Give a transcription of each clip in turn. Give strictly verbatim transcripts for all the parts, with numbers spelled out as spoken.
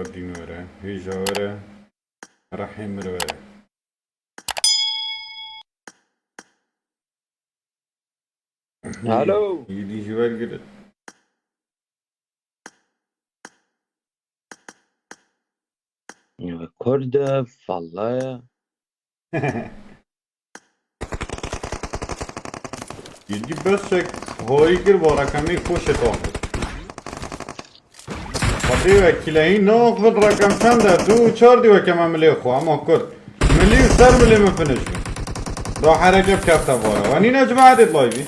Dîn were, hêja were, rehê mir were. Alo. Yî dî jî wergirin. Kurd e, vallahi. Yî dî besek horî kir, bo reqemê xwe şêt axivî. Xwedê we kilehî naxivin, reqem çend e? Du û çar dî weke me milê xwe, ema Kurd. Milî û ser milê min finish bû. Da hereke bikefte vara. We nîne cemaetê di live bî.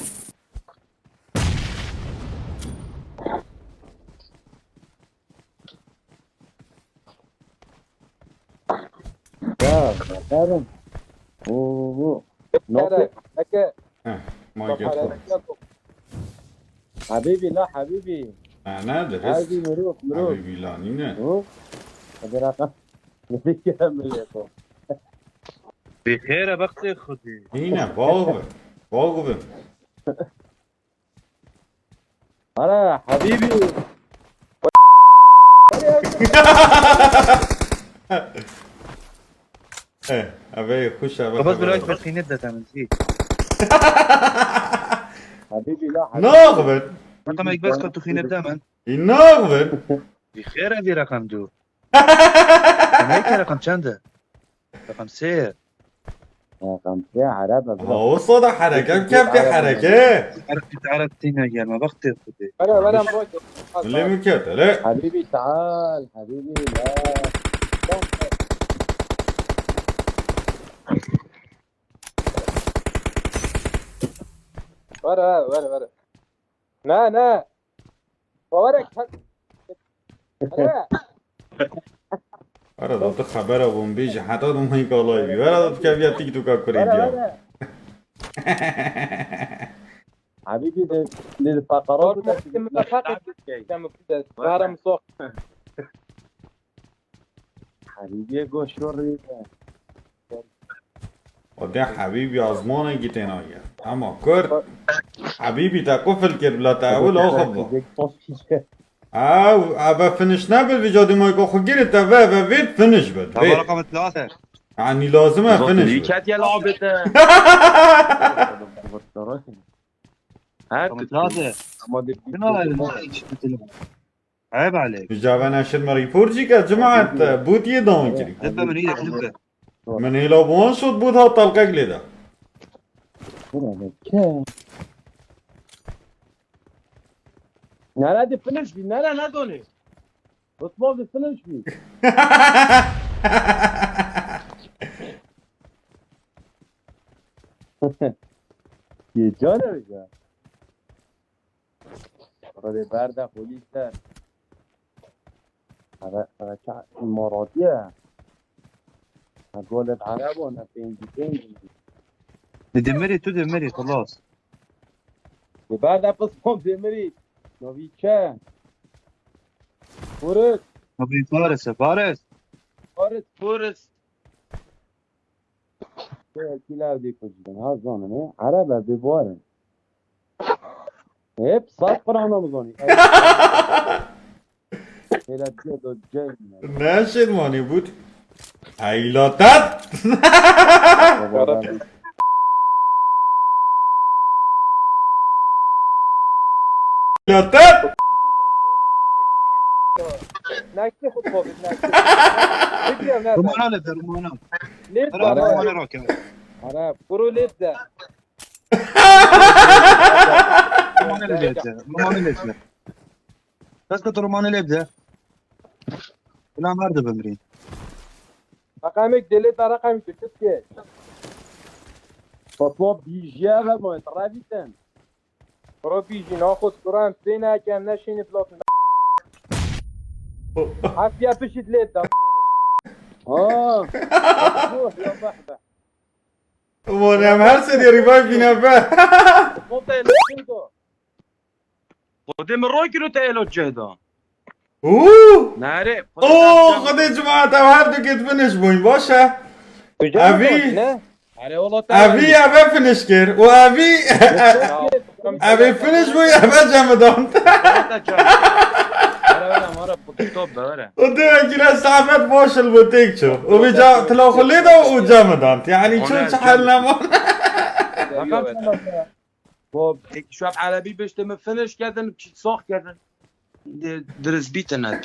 Ya, bakarım. Oo, bu. Nokta. Heh, ma gel. Habibi la habibi. Ha, nedir? Habibi, miruk, miruk. Habibi la nîne. Hı? Hadi rakam. Hadi gel millet o. Bi xêr e, bextê Xwedê. Nîne, bal bi. Bal bi. Ana habibi. Eh, eve xweş e. Baba, tu like xînet de temin. Habibi la habibi. Naxivin. Raqam ek bes ka tu xînet de min. Î naxivin. Bi xêr e, vî raqam du. Neyke raqam çend e? Raqam sê. Raqam sê Arap e, bro. Ha, o sada hereke, kefte hereke. Arap, Arap tîne gelme, bextê Xwedê. Vere, vere, Lê mi kefte, lê. Habibi, taal, habibi, la. Vere, vere, vere. Ne, ne. Vere, vere. Ara da tu xebera bûn bêjî, heta tu mayî kalay bî. Vera da tu keviya TikToka kurê Vere, diya. vere. Habibi de, de pakara bu da. Vere, misok. Habibiye goş şorî. O de Habîbî azmana gitên aya. Ama Kurd, Habîbî te qufil kir bila te ewil axivda. Ew, eve finish nebir, vîca dîmayka xwe girî te ve, ve vêt finish bit. Tamam, raqam tlase. Yani lazim e finish bit. Ket ya labete. Raqam tlase. Kina la. Ayıp aleyk. Vîca ve neşir me report jî ke cemaet, bût yê dawin kirî. Lütfen beni yine, lütfen. Min hêla bi wan şot bût hat telqek lê de. Nere de finish bî, nere nedonê. Futbol de finish bî. Yê can ew ya. Rê berde xulî ser. Eve, eve ça îmaratiye. Ha, golet Erebo ne pêncî pênc. Demirî, tu demirî, xelas. Li ber de pismam demirî. Novî çe? Forest. Novî Paris e, Paris. Forest. Forest. Kîla dê kujibin. Ha, zanin, e? Erebe bê barin. Hep sat qirana mı zanî? Hela diye do cem. Ne şêrmanî bût? Heylatet! Heylatet! Nakti xu covid, nakti. Fikir ne? Rumana lê de, Rumana. Ne? Ara Rumana rakam. Ara, kuru lê de. Rumana lê de, Rumana lê de. Kes ke tu Rumana lê de. Bila merde bimrî. Raqamê dilê te raqamê tu çi dike? Fatma bîjiye ve ma revîtin. Bro bîjî naxwe kuran pê neke neşînî blok. Hatiye pişît lê da. Aa. Ya behbe. Umarım her sene revive bine be. Xwedê li çi do? Xwedê min roy kiro te elo cehda. Uuu! Nare. Oo, Xwedê cemaat, ev her du ket finish bûn, baş e. Evî, Ne? Are ola te. Evî eve finish kir û evî, evî finish bûn, eve cemidan. Were, were, bu top be, were. O demek ki ne zahmet boş el bu tek ço. O bir ca-, tila xwe lê da û camidan. Yani ço çi hal ne var. Bu tek şu an Erebi bişte mi finish kedin, çi sox kedin. De, diriz bitine.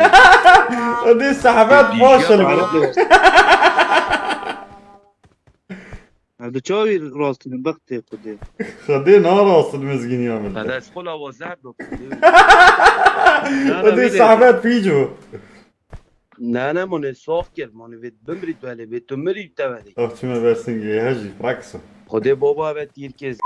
O dê sehbet boş el bu. Ev di çavî rastînin bextê Xwedê. Xwedê narastin mizgîniya min. Te dest xwe la wazar do. O dê sehbet pîc bû. Ne, ne, monê sox kir, monê vê bimrî tu hele, vê tu mirî te velê. Ev çime bersingê hejî, prakso. Xwedê baba ve tîrkê z-,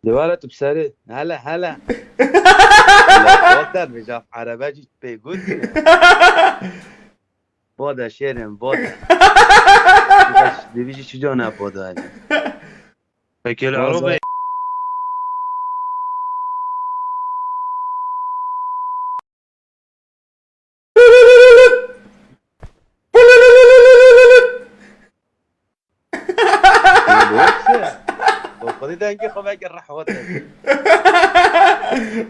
Divara tu bi serê. Hele, hele. Hele, Walter, vêca erebecî pê got. Bode şêrên, bode. Divî jî çi cana bode hadi. Pekê li Roza. Erobê. Xwedî dengê xwe veke rehwet.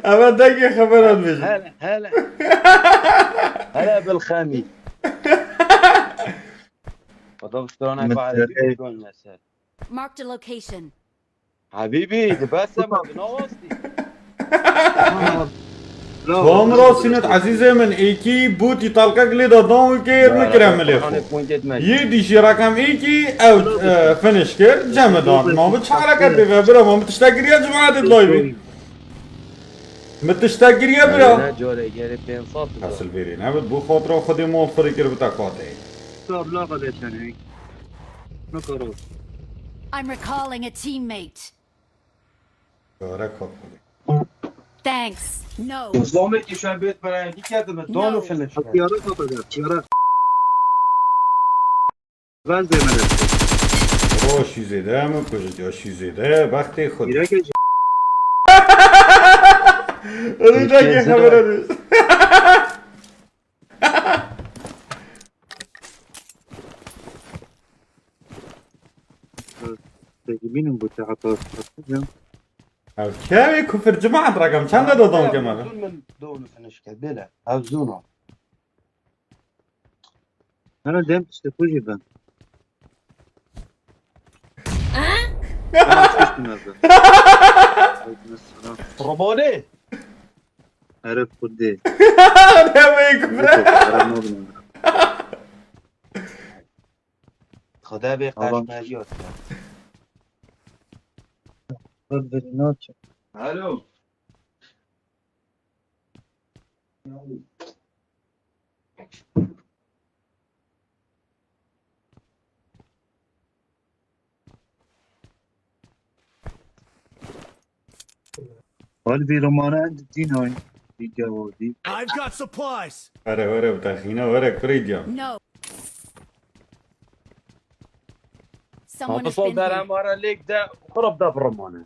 Eve dengê xwe veran bêjin. Hele, hele. Hele bil xemî. Adam strana Min kahve serê. Bir gol mesela. Marked a location. Habîbî, di bes e, ma bi nawastî. Tamam. Bravo, Tom bravo, Rosinit, bravo. Ezîzê min, êkî bûtî talqek lê da dawikê, Bravo, nikire milê Qur'anê xwe. Point etmek. Yê dîşî rakam êkî ew, Bravo. E, finish kir, cem dan. Ma bi çi hereket bê ve, bira, ma bi tiştek kiriye cemaetê live. Mi tiştek kiriye bira. Ne, ne, care, gere pênc sed. Esil bêrê nebit, bu xatira Xwedê mal xirî kir bite xatê. Tabla xwe de çenek. Nikaro. I'm recalling a teammate. Çarek xwe Xwedê. Thanks. No. Zomekî şen bêt berengî kerdime. No. Dano finish. Tiyara xwe de, tiyara. Van zêmene. Roşî zêde, min kujit ya şî zêde, bextê xwe. Îreke jî. Rîdeke Zêde. Xebere dî. Tecmînim bu te hata. Ev kevê kufir cemaat rakam çend de dodon kemale. Min donu finish ked, bêle. Ev zûno. Hene dem işte kujî ben. Tamam, çıkıştım evde. Aleyküm selam. Romane. Erif Kuddi. Demeyik bre. Erif Kuddi. Xwedê bê Tamam. Qaşmerî ot. Kuddi ne olacak? Alo. Qalbî romane dîn ay. Dîge wodî. I've got supplies. Were, were, bi texîna were, kurê diya. No. Someone has been here. Hafız ol deremara lêk de, xirab de bi romane.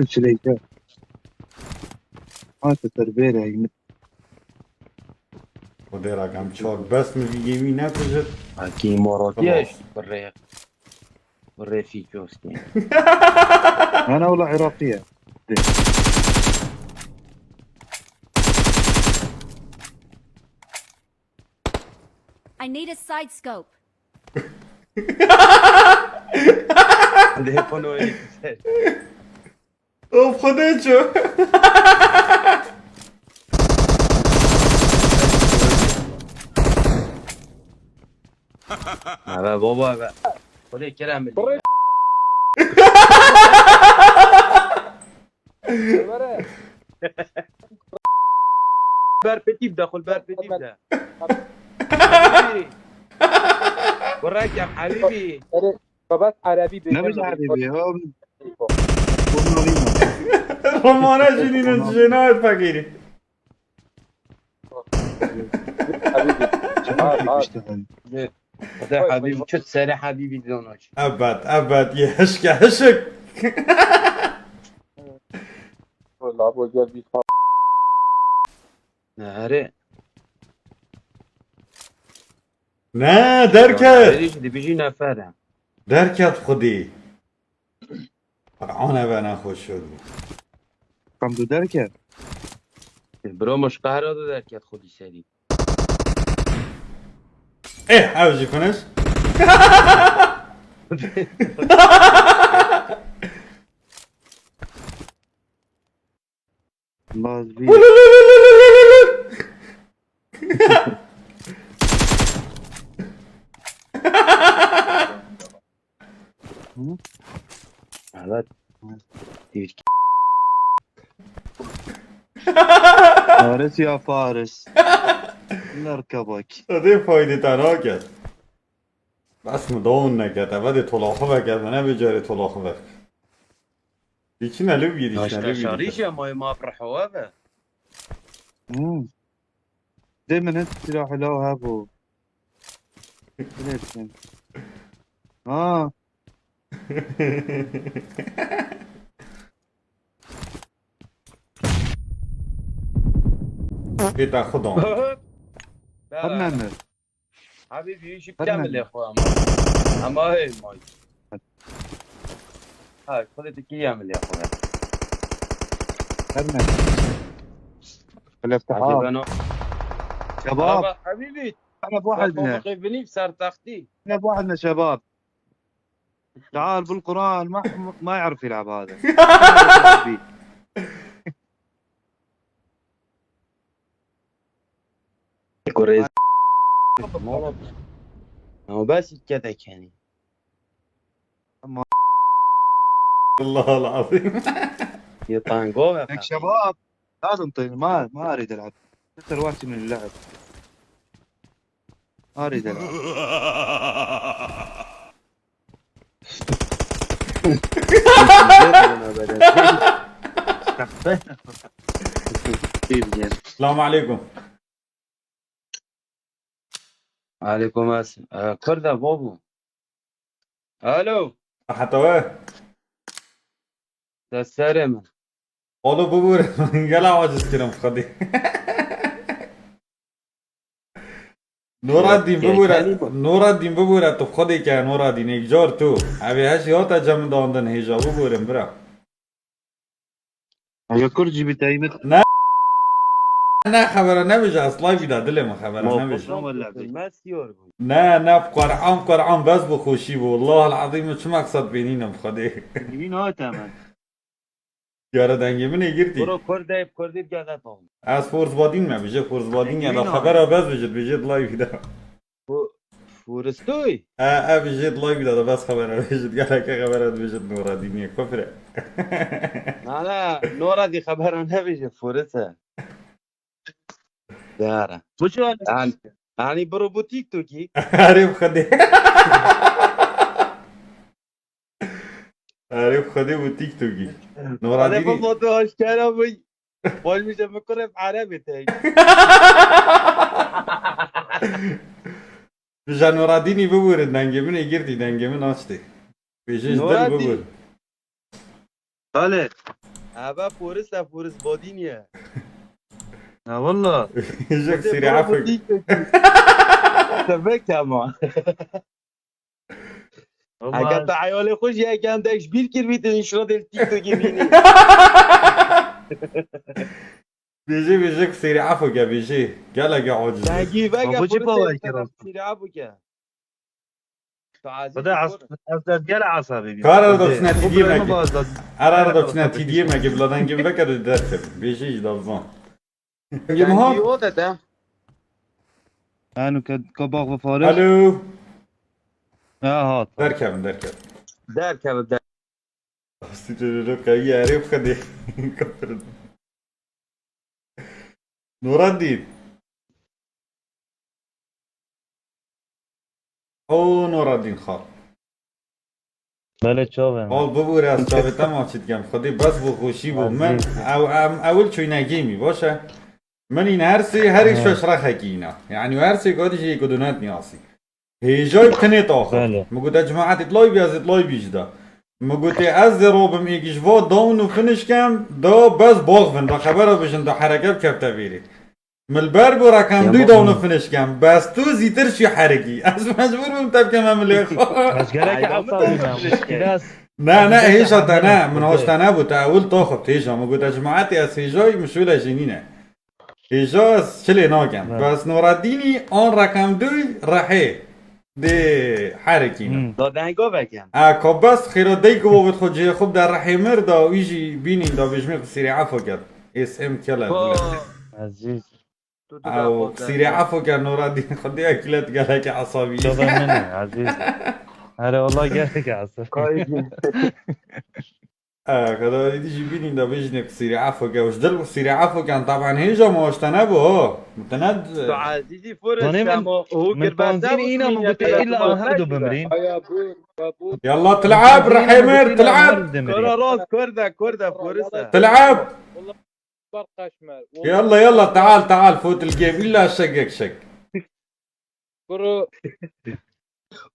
Çileyke. Hate ser bêre, Xwedê rakam çak bes min vî gemî nekujit. Akî moratiye Tamam. Bi rê, bi rê fî coskê. Ana wala Iraqî ye. I need a side scope. Lê xwe noyê ser. Of, Xwedê ço. Eve baba eve. Xwedê kerem bidî. Ber petî bide, xul ber petî bide. Kurek em Elî bî. Babas Erebî bê. Ne biz Erebî ya? Romana jî nîne jêna et fakîrî. Hebîbî. Çamak işte ben. Xwedê Hebîbî, çi serê Hebîbî dinoç. Evet, evet, yeşke hişik. Labo gel bir Ne, herê. Ne, derket. Herê jî dibî jî nefer e. Derket Xwedî. Qur'an eve ne xweş bû. Hamdu derket. Bro, mişqehra de derket xwedî serî. Eh, ev jî finish. Baz bir. Evet. Faris ya Faris. Nerkebak. Hadi fayde tana gel. Bas mı down neket, eve de tolaxı veket, mene bir cari tolaxı veket. Diçine lübgi, diçine Naşka lübgi. şarî jî ama ma bi rehewa be. Hmm. Dê min hêt silahê law hebû. Bilirsin. Ha. Pêta xwe dan. Her ne mi? Habîbî jî Her bikem ne? Lê xwe ama. Ama hey may. Ha, xwedê tu kî yem Lê xwe. Her ne? Hele Acaba no. Şebab. Ama Habîbî. Hele bu halde. Baba binî ser textî. Hele bu halde şebab. تعال بالقرآن ما ما يعرف يلعب هذا. Kurê. Ama bes kete kenî. Allah Allah azim. Yetango ve. لك شباب لازم طيب ما ما اريد العب. اكثر وقت من اللعب. ما اريد العب. Selamun aleyküm. Aleyküm selam. Ee, Kurda babu. Alo. Heta we. Te serê min. Oğlu bu buyur. Gel aciz kirim Xwedê. Nuradin Ke- bibûre, Kerim. Nuradin bibûre tu Xwedê ke Nuradin êk car tu. Evê heşî hata cem dandin hêja bibûrin bira. Eger Kurd jî bi teymet. Ne xebera nebêje, ez live da dilê min xebera nebêje. Tamam, vallahi. Mesiyor bu. Ne ne Qur'an Qur'an bes bi xweşî bû. Allah el azîm çi meqsed bênînim Xwedê. Yine o tamam. Yara dengê min ê girtî. Bro Kurd deyip Kurd deyip gel tamam. Ez Forzbadîn me bêje Forzbadîn ya da Yine o. Xebera bes bêje bêje live da. Bu Furistoy. E, ev jêt live da da bes xebera bêjit, geleke xebera dibêjit Nuradînê kufre. Na na, Nuradî xebera nebêje Furis e. Dara. Bu çi var? Yani, yani bro bu TikTokî. Herê Xwedê. Herê Xwedê bu TikTokî. Hadi Nuradînî. baba tu aşkera bu. Boş bir şey mi kurep Arabi tek. Bija Nuradînî bibûrin dengê min ê girtî, dengê min açtê. Bêje ji dil Nuradîn. Bibûr. Hale. Ebe Furis e Furis Bodîn ye. Ha valla. Jek sîrî afik. Tebek ama. Eger Valla. te eyalê xwe jî yek endek ji bîr kiribî, tu înşallah dê li TikTokê bînî. Bêje bêje ku sêrî efo ke bêje. Geleke aciz. Dengî veke Baba, çi Furis paway ê kiro? Sîrî abu ke. Tu aziz Bide Furis. az az der gel asabî. Kara da çine tîdiyê me. Baz da. Ara da çine tîdiyê me ke bila dengê veke de derkevin. Bêje jî da bizan. Dengê Dengî muha. O de de. Anu ke ke bak ve Faris. Alo. Ha hat. Derkevin derkevin. Derkeve der. Stüdyoda kayı yere bu kadar. Kapırın. Nuradin. O Nuradin xal. Belê çav em. Al bibûre ez çavê te maçî dikem. Xwedê bes bû xweşî bû. Min ew em ewil çûyne gamî baş e. Min îne her sê herî şeş rexekî îna. Yani her sê gadî jî ku dunet niyasî. Hêjay tinê taxir. Belê. Min gote cemaetê dilay bî ez ê dilay bî jî da. Min gote ez dê robim êk ji va down û finish kem da bes bax vin da xebera bijin da hereke bikefte vêrê. Min li ber bû rekem duy down û finish kem. Bes tu zîtir şî herekî. Ez mecbûr bûm te bikeme milê xwe. Ez gelek esabî me. Muşkîl ez. Ne, ne, hêja te ne. Min hoş te nebû. Te ewil taxift hêja. Min gote, cemaetê ez hêjayî, min şûle jî nîne. Hêja ez çilê nakem. Ne. Bes Noreddînî an reqem duy rehê. Dê herekî ne. Hmm. Da denga vekem. E, ka bes xêra dey ku bavêt xwe cihê xwe bide rehê mir da, wî jî bînîn da bêjmê xwe sîrê efo ket. Ês em kele. Ezîz. Tu, tu Ew, bexwe sîrê efo ket Noreddîn, xwedê ekîlet gelekî esabî. Çava min e, ezîz. Here, wala gelekî esabî. Kayî. E, xwedê dî jî bînîn da bêjinê ku sîrê efo ket. Ji dil sîrê efo ken, taban hêja ma ji te nebû, ho. Min te ne d- Tu ezîzî Forest, Zanê min, ama hû min girbet panzî nebû, îna min gote îlla em her du bimrîn. Aya bûr, bûr. Yalla til'ab, rehê mir, til'ab. Kara rast, kurde, kurde, Forest e. Til'ab. Berqeşmer. Yalla, yalla, teal, teal, fut il game. İlla şegek şek. Kuro.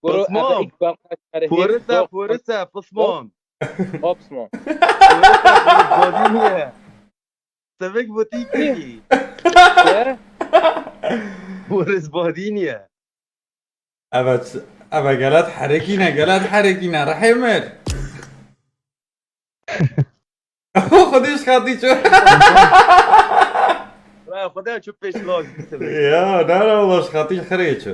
Kuro, Pismam. Eve ilk Berqeşmer. Forisa, Forisa, Pismam. Hop, Pismam. Forisa, Forisa, Bodiniye. Sevek Botiki. Ye? Boris Bodiniye. Evet, evet, gelet herekîne, gelet herekîne, rehê mir. Xwedê ji xatî çû. Ra Xwedê çû pêş log. Ya, ne, ne, wala ji xatî xirê çû.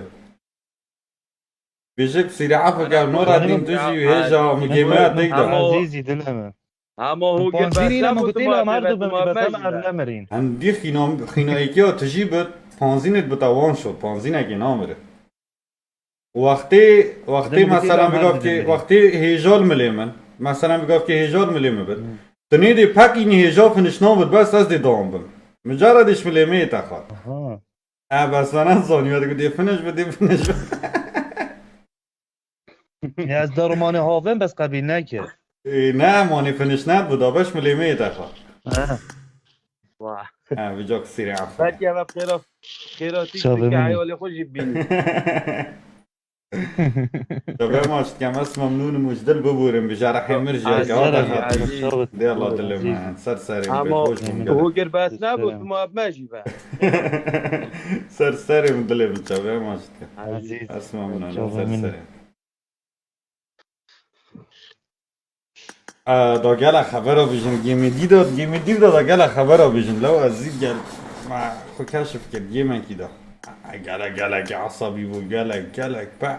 Bêjek sîre efo ke Noreddîn tu jî hêja min gême ya tek da. Ezîzî dilê min. Hema hû gir. Panzînî ne min gotî la merdo bim, bes em ev nemirîn. Hem dî xîna, xîna êkiya tu jî bit, panzînê bita wan şo, panzînekê namire. Wextê, wextê mesela bigavkê, wextê hêjal milê min. Mesela bigavkê hêjal milê min bit. Tu nêdê peqînî hêja finish nabit, bes ez dê dawam bim. Micara dê ji milê me yê te xwe. Aha. E, bes vana zanî, wê dê finish bi, dê finish bi. Ya ez darumanê havên bes qebîl nekir. E, ne, manê finish ne, bu da beş milê me yê te xwe. Ha. Wah. Ha, vîca ku sîrê efo. Belkî eve xêra, xêra tî Çavê tike min. Heyalê xwe jî bînî. Çavê maç dikem, ez memnûn im û ji dil biborim, bijara hemir jî. Ezîz, ezîz. Dê Allah dilê me, ser serê min, ama hoş bûn, gelek. Hû gir bes nebû, tu ma me jî be. Ser serê min, dilê min, çavê maç dikem. Ezîz. Ez memnûn im, ser serê min. E, da gele xebera bijin, gêmê dî da, gêmê dî da, da gele xebera bijin. Lew ez zî gel, ma xwe keşif kir, gêmekî da. E, gele, gelekî esabî bû, gelek, gelek, pe.